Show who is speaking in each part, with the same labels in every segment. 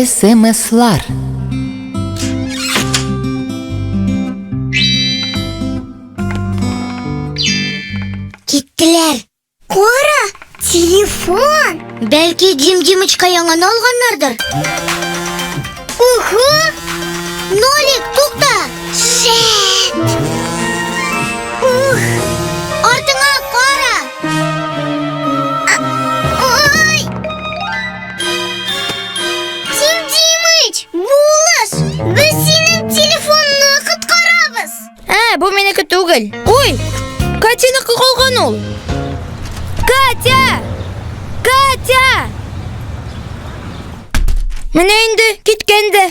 Speaker 1: СМСлар.
Speaker 2: Киттеләр. Кара, телефон. Бәлки Дим Димычка яңаны алганнардыр. Уху! Нолик, тукта! Шәп! Ух! Артыңа кара! Ой! Дим Димыч, булыш! Без синең телефонны коткарабыз!
Speaker 3: Ә, бу минеке түгел. Ой, Катяныкы калган ул. Катя! Катя! Менә инде киткән дә.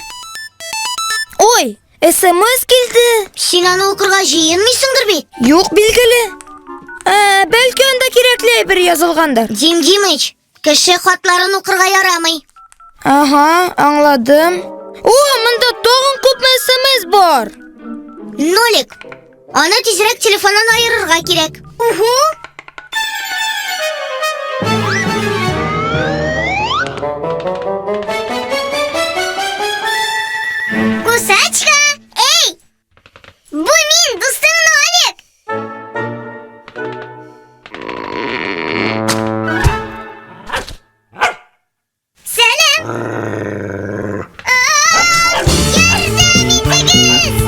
Speaker 3: Ой, СМС килде.
Speaker 2: Син аны укырга җыенмыйсыңдыр бит?
Speaker 3: Юк, билгеле. Ә, бәлки анда кирәкле әйбер язылгандыр.
Speaker 2: Дим Димыч, Кеше хатларын укырга ярамый.
Speaker 3: Ага, аңладым. О, монда тагын күпме СМС бар.
Speaker 2: Нолик, аны тизрәк телефоннан аерырга кирәк. Уху. Кусачка, эй! Бу мин, дустың Нолик! Сәлам! Ярдәм итегез!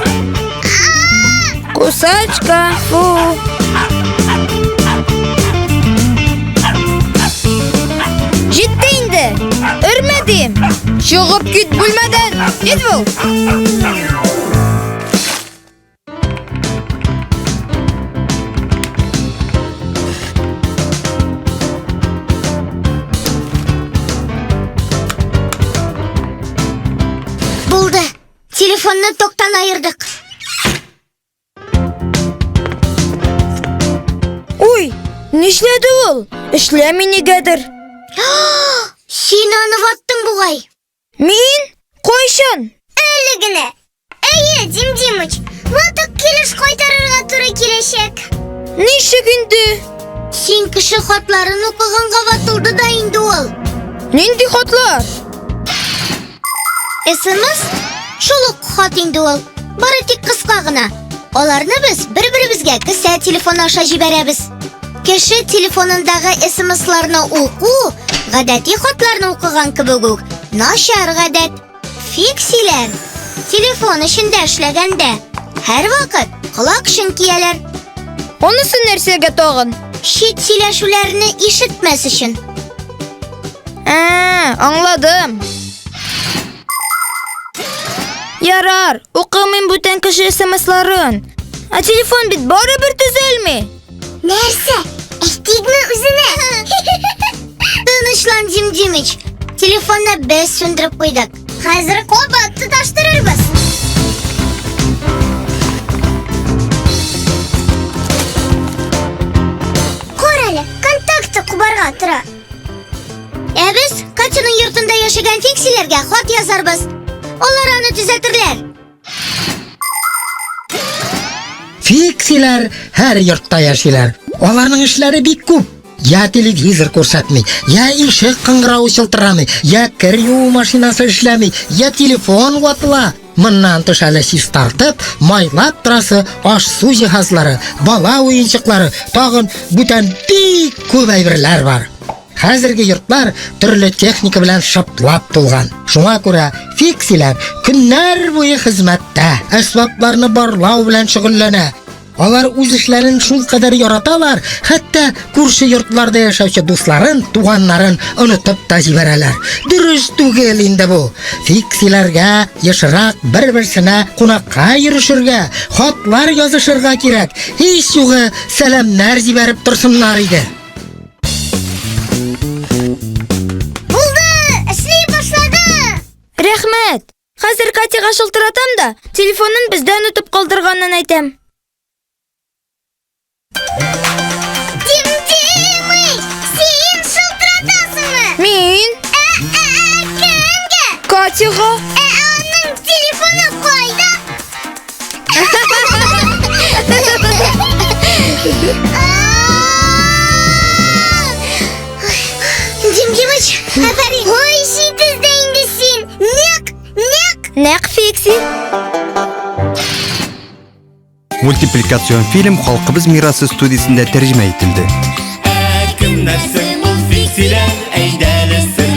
Speaker 3: Кусачка, фу. Җитте инде. Өрмә дим. Чыгып кит бүлмәдән. Кит бул.
Speaker 2: Булды. Телефонны токтан аердык.
Speaker 3: Уй, нишләде ул? Эшләми нигәдер.
Speaker 2: Син аны ваттың бугай.
Speaker 3: Мин? Кайчан?
Speaker 2: Әле генә. Әйе, Дим Димыч, ватык килеш кайтарырга туры киләчәк.
Speaker 3: Ничек инде?
Speaker 2: Син кеше хатларын укыганга ватылды да инде ул.
Speaker 3: Нинди хатлар?
Speaker 2: СМС шул ук хат инде ул. Бары тик кыска гына. Аларны без бер-беребезгә кесә телефоны аша җибәрәбез. Кеше телефонындагы СМСларны уку, гадәти хатларны укыган кебек үк, начар гадәт. Фиксиләр телефон эчендә эшләгәндә һәрвакыт колакчын кияләр.
Speaker 3: Анысы нәрсәгә тагын?
Speaker 2: Чит сөйләшүләрне ишетмәс өчен.
Speaker 3: Ә, аңладым. Ярар, укымыйм бүтән кеше СМСларын. Ә телефон бит барыбер төзәлми.
Speaker 2: Нәрсә? Әйтикме үзенә? Тынычлан, Дим Димыч. Телефонны без сүндереп куйдык. Хәзер кабат тоташтырырбыз. Кара әле, контакты кубарга тора. Ә без Катяның йортында яшәгән фиксиләргә хат язарбыз. Алар аны төзәтерләр.
Speaker 4: Фиксиләр һәр йортта яшиләр. Аларның эшләре бик күп. Я телевизор күрсәтми, я ишек кыңгыравы чылтырамый, я кер юу машинасы эшләми, я телефон ватыла. Моннан тыш әле чистартып, майлап торасы аш-су җиһазлары, бала уенчыклары, тагын бүтән бик күп әйберләр бар. Хәзерге йортлар төрле техника белән шыплап тулган. Шуңа күрә фиксиләр көннәр буе хезмәттә, әсбапларны барлау белән шөгыльләнә. Алар үз эшләрен шулкадәр яраталар, хәтта күрше йортларда яшәүче дусларын, туганнарын онытып та җибәрәләр. Дөрес түгел инде бу. Фиксиләргә ешрак бер-берсенә кунакка йөрешергә, хатлар язышырга кирәк. Һич югы сәламнәр җибәреп торсыннар иде.
Speaker 2: Булды! Эшли башлады!
Speaker 3: Рәхмәт! Хәзер Катяга шылтыратам да, телефонын бездә онытып калдырганын әйтәм.
Speaker 2: Дим Димыч, син шылтыратасыңмы?
Speaker 3: Мин?
Speaker 2: Ә, ә, ә, кемгә?
Speaker 3: Катяга.
Speaker 2: Ә аның телефоны кайда? Дим Димыч, афәрин. Ой, җитез дә инде син.
Speaker 1: Мультипликацион фильм Халкыбыз мирасы студиясендә тәрҗемә ителде.
Speaker 5: Ә кемнәр соң ул фиксиләр? Әйдәле сер.